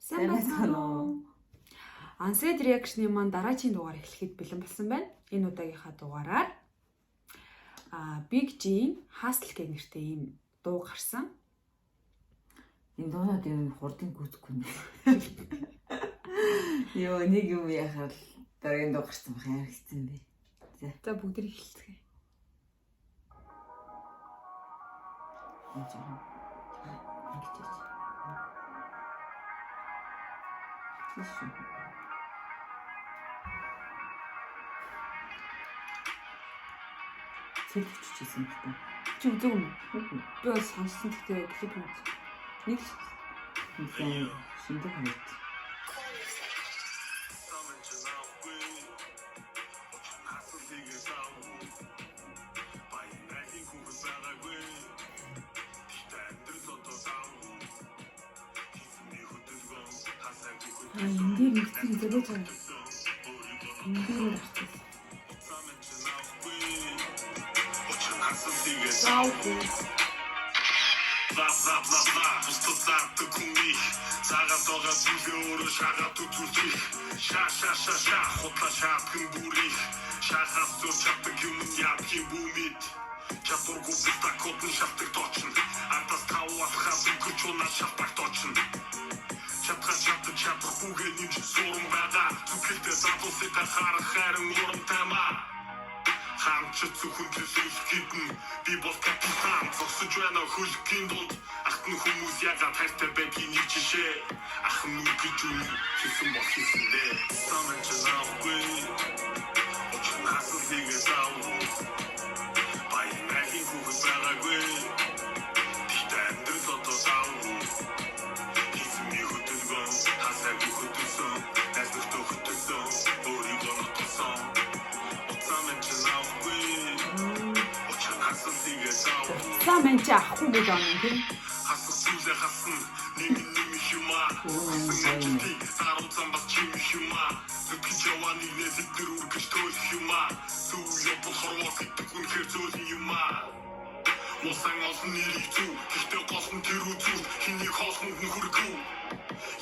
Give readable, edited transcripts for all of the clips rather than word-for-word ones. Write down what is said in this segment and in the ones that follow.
Сайн байцгаана уу? Unsaid Reaction-ы маань дараагийн дугаар эхлэхэд бэлэн болсон байна. Энэ удаагийнхаа дугаараар Big G-ийн Hustle гэх нэртэй ийм дуу гарсан. Энэ дуунууд юм хурдан гүйцэхгүй юм. Йоо, нэг юм яхаар л дараагийн дуу гарсан байх амар хэцүү юм бэ. За. За, бүгд эхэлцгээе. Энэ жоохон ингэж яах. Тийш. Цэл өччихсэн юм байна. Чи үзег юм уу? Би бол сонссон, гэхдээ клип юм үзсэн. Нэг л Нэлээд шиндэг харагд. Энэ дээр нэг хэсэг зөрөөж байгаа. Энэ дээр л гарчихсан. Заавгүй. Бла бла бла бла, бусдад заадаг хүн их заагаад байгаа зүйлээ өөрөө шаагаад үзүүлчих. Ша ша ша ша, худлаа шаадах нь бүр их. Шаахаас зур чаддаг юм нь яадаг юм бүү мэд. Чадваргүй битакууд нь шалтаг тоочно. Ардаас тав алхаад өнгөрч унаа шалтаг тоочно. Чадхаа чадаж чадахгүйгээ нэмж суран байгаа. Зүгэлтэй залуусыг харах харин урамтай маа. Хамч зөвхөн төлөөлөх гэдэн би бол капитан, зогсож байна хөлгийн дунд. Ахт нь хүмүүс ягаад хайртай байдгийг нэг жишээ. Ах нь нүг гэж үнэн хийсэн бол хийсэн дээ. Самэн ч наахгүй. Учир нь хасал хийгээ заавгүй. Баян айлын хүүхэд байгаагүй. Гэхдээ амьдрал одоо заавгүй. Хийсэн ми хөдөлгөөн, хасаагүй хөдөлсөн. Найз нөхдөд хөтөлсөн, өөрийгөө нотолсон. Утсаа минь ч авахгүй. Учир нь хасал хийгээ заавгүй. Утсаа мань чи авахгүй гэж байгаа юм, тийм. Хасах зүйлээ хасна, нэг нь нэмэх юм аа. Хасан ажилтыг даруй зам бас чимэх юм аа. Зүтгэж яваа нэгнээ тэд нар үргэж төөлөх юм аа. Зөв явбал хорвоо гэдэг үнэхээр зөөлөн юм аа. Усан олон нэрийг зүв, гэхдээ гол нь тэр үзүүр хэнийг хоолнд нь хүргэв.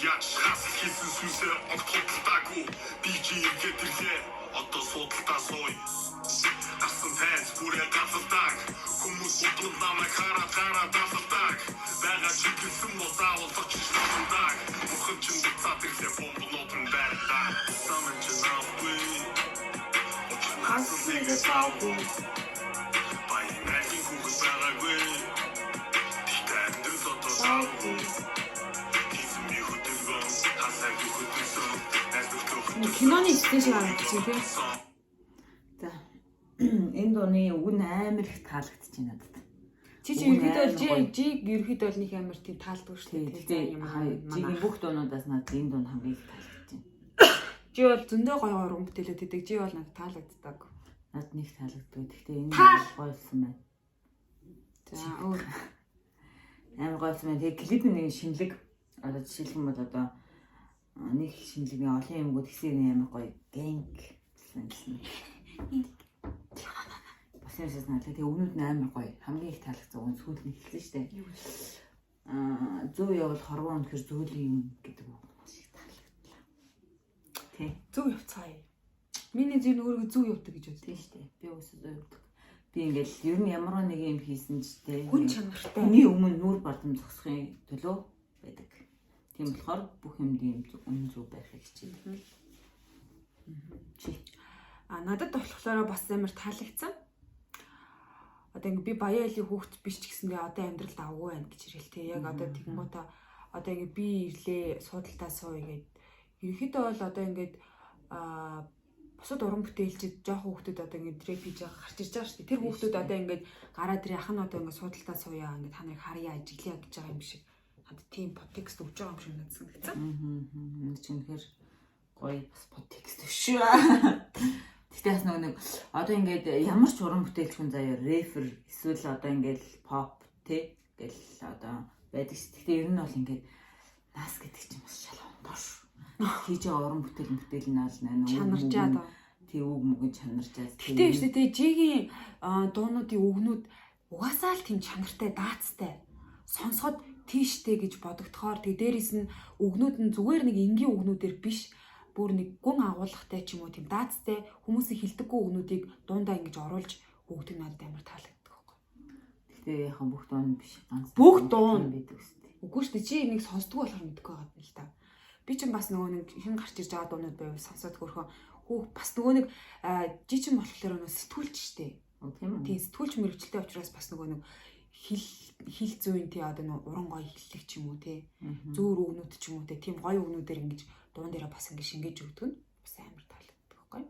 Яаж хасал хийсэн сүнсээ огт худалдаагүй. Би чи эргээд ирлээ. Одоо суудалтаа сууя. Гарсан тайз бүрээ галалдаг. Хүмүүс бодлоо намайг хараад хараад алалдаг. Байгаа чиглэсэн бол заавал очиж татдаг. Бурхан чинь буцаад ирлээ, бомбнууд нь байртаа. Самэн чинь авахгүй. Учир нь хасал хийгээ заавгүй. Баян айлын хүүхэд байгаагүй. Гэхдээ амьдрал одоо заавгүй. Хийсэн ми хөдөлгөөн, хасаагүй хөдөлсөн. Найз нөхдөд хөтөлсөн. Киноны хэсэг шиг харагдчих, тийм. За. Энэ дууны үг нь амар их таалагдчих надад. Чи чи Үг нь ерөөдөө амар жи гоё. жиг ерөөдөө бол нэг амар тийм таалдгүй шүү дээ. Тэгээ юм жигийн бүх дуунуудаас надад энэ дуу нь хамгийн их таалагдчих. Жи бол зөндөө гоё гоё уран бүтээлүүд хийдэг. Жи бол надад таалагддаг. Надад нэг таалагддаг. Гэхдээ энэ Таал! амар гоёлсон байна. За, өөр. Амар гоёлсон байна. Тэгээ клип нь нэг шинэлэг. Одоо жишээлх юм бол одоо нэг шинэлэг, нэг олон юмгууд хэсэг нэг амар гоё гэнг гэсэн гэсэн. Бас юм шиг санагдаа. Тэгээ өгнүүд нь амар гоё. Хамгийн их таалагдсан үг нь сүүл нь хэлсэн шүү дээ. Юу вэ? Зөв явбал хорвоо үнэхэр зөөлөн юм гэдэг үг маш их таалагдлаа. Тий. Зөв явцгаая. Миний зүйн өөрийгөө зөв явдаг гэж боддог. Тийм шүү дээ. Би үсээ зөв явдаг. Би ингээл ер нь ямар нэг юм хийсэн ч тий. Хүн чанартай. Хүний өмнө нүүр бардам зогсохын төлөө байдаг. Тийм болохоор бүх юмд юм үнэн зөв байхыг хичээдэг. Чи А надад болохоор бас амар таалагдсан. Одоо ингэ би баян айлын хүүхэд биш ч гэсэндээ одоо амьдралд авгүй байна гэж хэлээ те. Яг одоо тэгэнгүүтээ одоо ингэ би ирлээ, суудалтаа сууя гэд. Ерөнхийдөө бол одоо ингээд бусад уран бүтээлчид жоохон хүүхдүүд одоо ингээд рэп хийж байгаа гарч ирж байгаа шүү дээ. Тэр хүүхдүүд одоо ингээд гараад ирээ, ах нь одоо ингээд суудалтаа сууя, ингээд та нарыг харъя, ажиглая гэж байгаа юм шиг. Надад тийм подтекст өгч байгаа юм шиг надад санагдсан. Аа. Чи үнэхээр гоё бас подтекст шүү. Гэхдээ бас нөгөө нэг одоо ингээд ямар ч уран бүтээлч хүн заяа рэпер эсвэл одоо ингээд pop тий гэл одоо байдаг ш. Гэхдээ ер нь бол ингээд нас гэдэг чинь бас шал ондоо шүү. Хийж байгаа уран бүтээл нь бол нэ Чанарчаад. Тий, үг мүгэн чанарчаад. Гэтэ биш үү, Жигийн дуунуудын үгнүүд угаасаа л тийм чанартай, даацтай. Сонсоход Тийштэй гэж бодогдохоор тэг дээрээс нь үгнүүд нь зүгээр нэг энгийн үгнүүдээр биш бүр нэг гүн агуулгатай ч юм уу тийм даацтай хүмүүсийн хилдэггүй үгнүүдийг дундаа ингэж оруулж өгдөг надад амар таалагддаг байхгүй. Гэхдээ яг бүх дуун биш ганц. Бүх дуун. Байдаг үстэй. Үгүй шүү дээ чи энийг сонсдгоо болохоор мэдэхгүй байгаа юм л та. Би чинь бас нөгөө нэг хэн гарч ирж байгаа дуунууд байвал сонсоод хөрхөн хүүх бас нөгөө нэг жичин болохоор нөгөө сэтгүүлч штэ. Тийм үү? Тийм сэтгүүлч мэрэгчлээ учраас бас нөгөө нэг хил зүйн тий одоо нөгөө уран гоё хиллэг ч юм уу тий зүүр үгнүүд ч юм уу тий тийм гоё үгнүүдээр ингэж дуун дээрээ бас ингэж шингээж өгдөг нь бас амар таалагддаг байхгүй.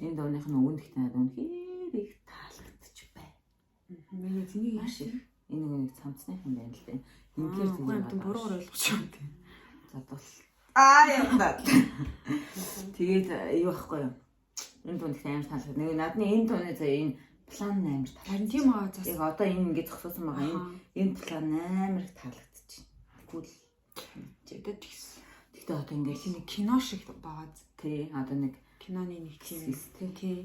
Энэ дууных нь өгөн гэхдээ надад үнэхээр их таалагдчих бай. Миний зэнийг Маш их. Энэ нэг цамцных юм байна л дээ. Ингээр зүгээр амтан буруугаар ойлгож юм тий. Задвал. Аа явдаа. Тэгээд юу байхгүй юу? Энэ дуун их амар таалагдав. Нэг наадны энэ дууны заа энэ план амар таалагдав. Харин тийм аа зас. Яг одоо энэ ингэ зогсоосон байгаа. Энэ план амар их таалагдчих. Тэгвэл Тэгээд тэгсэн. Тэгтээ одоо ингэ Тийм нэг кино шиг байгаа. тий одоо нэг Киноны нэг тийм тий тий.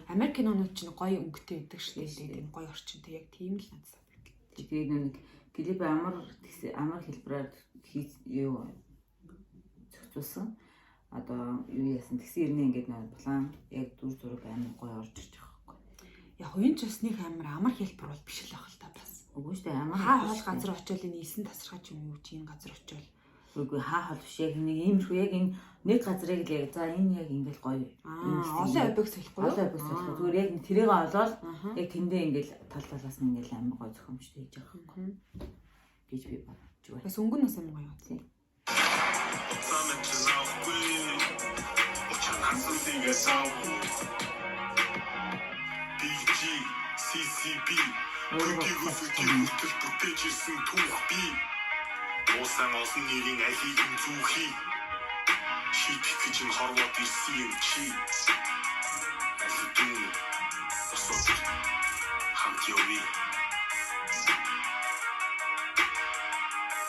Америк кинонууд чинь гоё өнгөтэй байдаг шүү дээ. Тийм гоё орчинтой яг тийм л надад санагдав. Тэгээд нэг клип амар тэгсэн амар хэлбэрээр хийж юу зохицуулсан. Одоо юу яасан тэгсэн ирнэ ингээд нэг план яг дүр зураг амар гоё орж ирж байгаа байхгүй. Яг энэ ч бас нэг амар амар хэлбэр бол биш л байх л та бас. Үгүй шүү дээ амар Хаа хоол газар очиод энэ элсэн тасархай ч юм уу чи энэ газар очиод Үгүй хаа хоол биш яг нэг иймэрхүү яг энэ нэг газрыг л яг за энэ яг ингээд гоё. Аа олон объект солихгүй юу? Олон объект солихгүй. Зүгээр яг тэрийг олоод яг тэндээ ингээд тал талаас нь ингээд амар гоё зохиомжтой хийж байгаа байхгүй гэж би бодож байна. Бас өнгө нь бас амар гоё. Тийм. Уцаан чи авахгүй. Учир хасан тийгээс авахгүй. BG CCB Төдий хөсөж хүртэл бүтээж ирсэн түүх би. Уусан олон нэрийн алийг нь зүүхий. Шийдэх гэж нь хорвоод ирсэн юм чи. Аль дүүн босоод хамт явъя.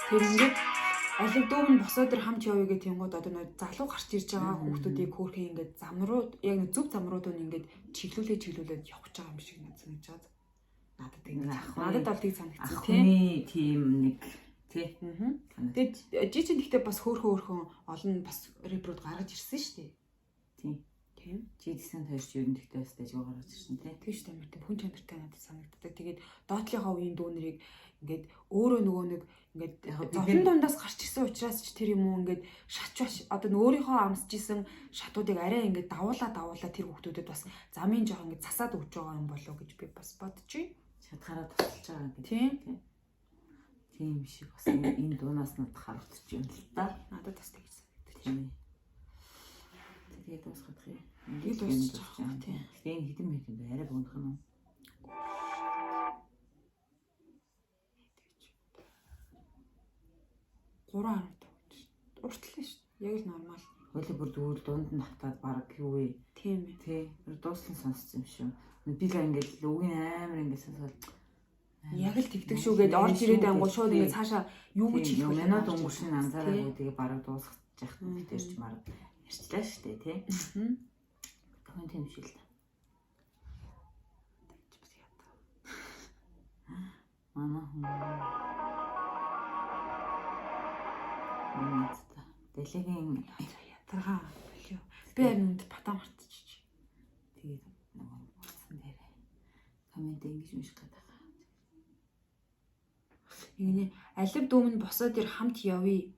Тэр ингээд алиг дүүм нь босоод ир хамт явъя гэх тэнгууд одоо нөө залуу гарч ирж байгаа хүүхдүүдийг хөөрхөн ингээд зам руу яг нэг зөв зам руу дүүн ингээд чиглүүлээ чиглүүлээд явж байгаа юм шиг надад санагдаж байгаа. Надад ингэж надад бол тийг санагдсан тийм. Тийм нэг тий. Тэгээд жижиг гэхдээ бас хөөрхөн хөөрхөн олон бас рэпрүүд гаргаж ирсэн шүү дээ. Тийм. Тийм. Чи тэгсэн хоёр ч ер нь тэгтээ бас дайггүй гаргаж ирсэн тий. Тийм шүү дээ. Амар тийм хүн чанартай надад санагддаг. Тэгээд доотлынхаа үеийн дүүнэрийг ингээд өөрөө нөгөө нэг ингээд зовлон дундаас гарч ирсэн учраас ч тэр юм уу ингээд шатч одоо өөрийнхөө амсж исэн шатуудыг арай ингээд давуулаа тэр хүүхдүүдэд бас замын жоох ингээд засаад өгч байгаа юм болоо гэж би бас бодчих. Шатхаараа тусалж байгаа гэдэг. Тийм. Тийм шиг бас энэ дуунаас надад харагдчих юм л та. Надад бас тэгж санагдчих. Тийм. Тэгээд дуусгах юм. Тэгээд дуусчих байгаа тийм. Гэтэ энэ хэдэн минут юм бэ? Арай богино уу? Тэгж. 3.5 гэж. Уртлаа шүү дээ. Яг л нормал. Хойло бүр дүүл дунд нь хатаад баг юу вэ? Тийм ээ. Тий. Тэр дууссан сонссон юм шүү. Би л ингээл үгийн амар ингээд сонсоод Яг л тэгдэг шүү гэдээ орж ирээд ангуу шууд ингээд цаашаа юу гэж хэлэх вэ? Минут өнгөрсөн анзаараагүй тэгээ бараг дуусгах бид тэр ч марг ярьчлаа шүү дээ тий. Хүн тийм шиг л та. Манай хүн. Миний Дэлигийн ядаргаа болио. Би харин үнд батаа мартчих. Тэгээд нөгөө утсан дээр коммент ингэж унших гэдэг. Ингэнэ алив дүүм нь босоод ир хамт явъя.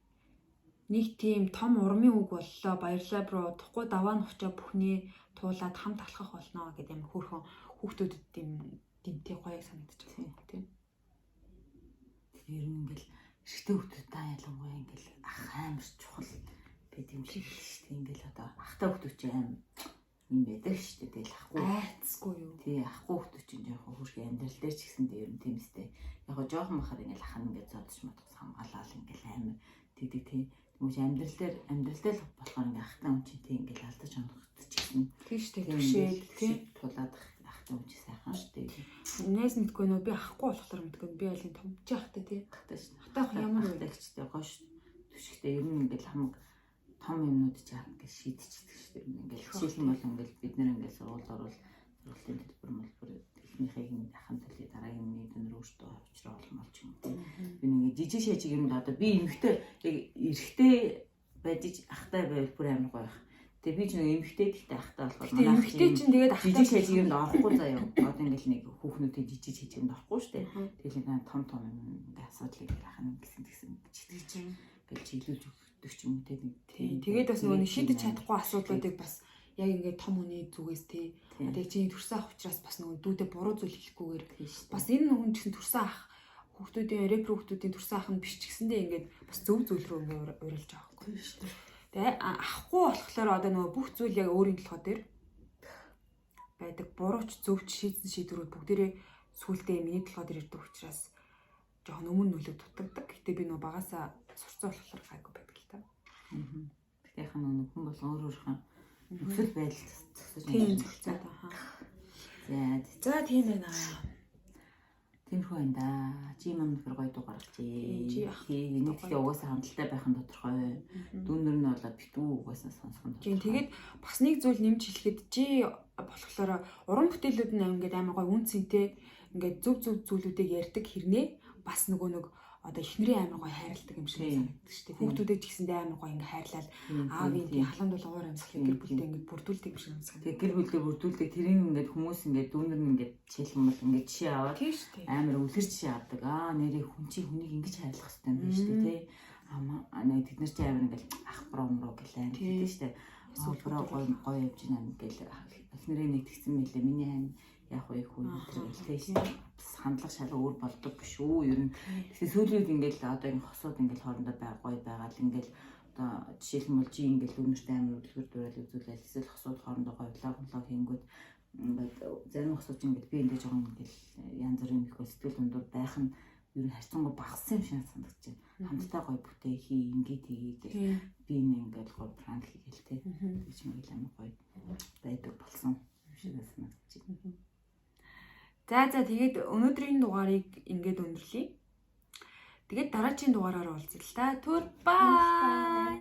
Нэг тийм том урмын үг боллоо. Баярлалаа бро. Тухгүй даваа нухчаа бүхний туулаад хамт алхах болно гэдэг юм хөөрхөн хүүхдүүдэд тийм дэмтэй гоё санагдаж байна тийм. Тэр нь ингээл эрэгтэй хүүхдүүд та ялангуяа ингээл ах амар чухал байт юм шиг шүү дээ. Ингээл одоо ахтай хүүхдүүд чинь амар юм байдаг шүү дээ. Тэгэл ахгүй айцгүй юу. Тий, ахгүй хүүхдүүд чинь жоохон хөрхи амьдрал дээр ч гэсэн дээр юм тийм үстэй. Яг го жоохон бахаар ингээл ах нь ингээд зодч модох хамгаалал ингээл амар тэгдэг тий. Тэгмээс амьдрал дээр л болохоор ингээ ахтай хүн чинь тий ингээл алдаж оногдчих гэсэн. Тийм шүү дээ. Түшээд тий тулаад ахтай хүн чинь сайхан шүү дээ. Найз мэдгүй нөө би ахгүй болохоор мэдгүй. Би алин том чи ахтай тий. Ахтай шүү. Ахтай ах ямар вэ? Ахтай гош түшигтэй ер нь ингээл хамаг том юмнууд чи ингээд шийдчихдэг шүү дээ. Ингээл жишээлх юм бол ингээл бид нэр ингээд сургууль орвол Сургалтын төлбөр мөлбөр эхнийхийг нь ахын төлөй дараагийн нэг дөнөр өөртөө авчраа олмол ч юм уу. Би нэг жижиг шажиг юмд одоо би эмэгтэй яг эрэгтэй байж ахтай байвал бүр амар гоё байх. Тэгээ би ч нэг эмэгтэй гэхдээ ахтай болохоор Гэтэ эмэгтэй чинь тэгээд ахтай жижиг шажиг юмд орохгүй заяа. Одоо ингээл нэг хүүхнүүдийн жижиг шажиг юмд орохгүй шүү дээ. Тэгэл нэг том том юм ингээ асуудлыг ах нь гэсэн тэгсэн гэж итгэж ингээл чиглүүлж өгдөг ч юм уу те нэг Тийм. Тэгээд бас нөгөө нэг шийдэж чадахгүй асуудлуудыг бас яг ингээд том хүний зүгээс тий. Одоо яг чиний төрсөн ах учраас бас нөгөө дүүдээ буруу зүйл хэлэхгүйгээр бас энэ хүн ч гэсэн төрсөн ах хүүхдүүдийн рэпер хүүхдүүдийн төрсөн ах нь биш ч гэсэндээ ингээд бас зөв зүйл рүү ингээд урилж байгаа байхгүй. Тийм шүү дээ. Тэгээ ахгүй болохоор одоо нөгөө бүх зүйл яг өөрийн толгой дээр байдаг. Бурууч зөвч шийдсэн шийдвэрүүд бүгдээрээ сүултээ миний толгой дээр ирдэг учраас жоохон өмнө нөлөө дутагдаг. Гэтэ би нөгөө багасаа сурцсан болохоор гайгүй байдаг л та. Гэтэ яхан нөгөө хүн болгон өөр өөрхөн нөхцөл байдал зохицож Тийм зохицоод аха. За За тийм байна. тиймэрхүү байна да. Чи юм нөхөр гоё дуу гаргажээ. Тийм, чи ах Тийм, энэ гэхдээ угаасаа хандлттай байх нь тодорхой. Дүүнер нь болоо битүү угаасаа сонсох нь. Тийм тэгээд бас нэг зүйл нэмж хэлэхэд чи болохоор уран бүтээлүүд нь ингээд амар гоё үн цэнтэй ингээд зөв зөв зүйлүүдийг ярьдаг хэрнээ бас нөгөө нэг одоо эхнэрийн амар гоё хайрладаг юм шиг Тийм. санагддаг шүү дээ. Хүүхдүүдээ ч гэсэндээ амар гоё ингээд хайрлал аавын тийм халуун дул уур амьсгалыг гэр бүлтэй ингээд бүрдүүлдэг юм шиг санагддаг. Тэгээ гэр бүлдээ бүрдүүлдэг тэрийг ингээд хүмүүс ингээд дүүнер нь ингээд жишээлх юм бол ингээд жишээ аваад Тийм шүү дээ. амар үлгэр жишээ авдаг. Аа нэрээ хүн чи хүнийг ингэж хайрлах хэрэгтэй юм байна шүү дээ тий. Аа нэг тэд нар чи амар ингээд ах бро мро гэлээ амар Тийм. гэдэг шүү дээ. Аа бро гоё гоё явж байна гэл эхнэрээ нэг тэгсэн мэлээ миний хань яг уу их үү тэр гэл тий шүү дээ. Бас хандлага шал өөр болдог шүү ер нь. Тэгэхээр сүүлийн үед ингээд одоо энэ хосууд ингээд хоорондоо бай гоё байгаал ингээд одоо жишээлх юм бол чи ингээд дүүнертэй амар үлгэр дуурайл үзүүлээл эсвэл хосууд хоорондоо гоё влог влог хийнгүүт ингээд зарим хосууд ингээд би ингээд жоохон ингээд янз бүрийн их сэтгэл дундуур байх нь ер нь харьцангуй багассан юм шиг санагдаж байна. Хамтдаа гоё бүтээ хий, ингээд хийе гэх Тийм. би нэг ингээд гоё пранк хийгээл те. Тэгж мэгэл амар гоё байдаг болсон юм шиг санагдаж байна. За за тэгээд өнөөдрийн дугаарыг ингээд өндөрлөе. Тэгээд дараагийн дугаараар уулзъя л та. Түр бай.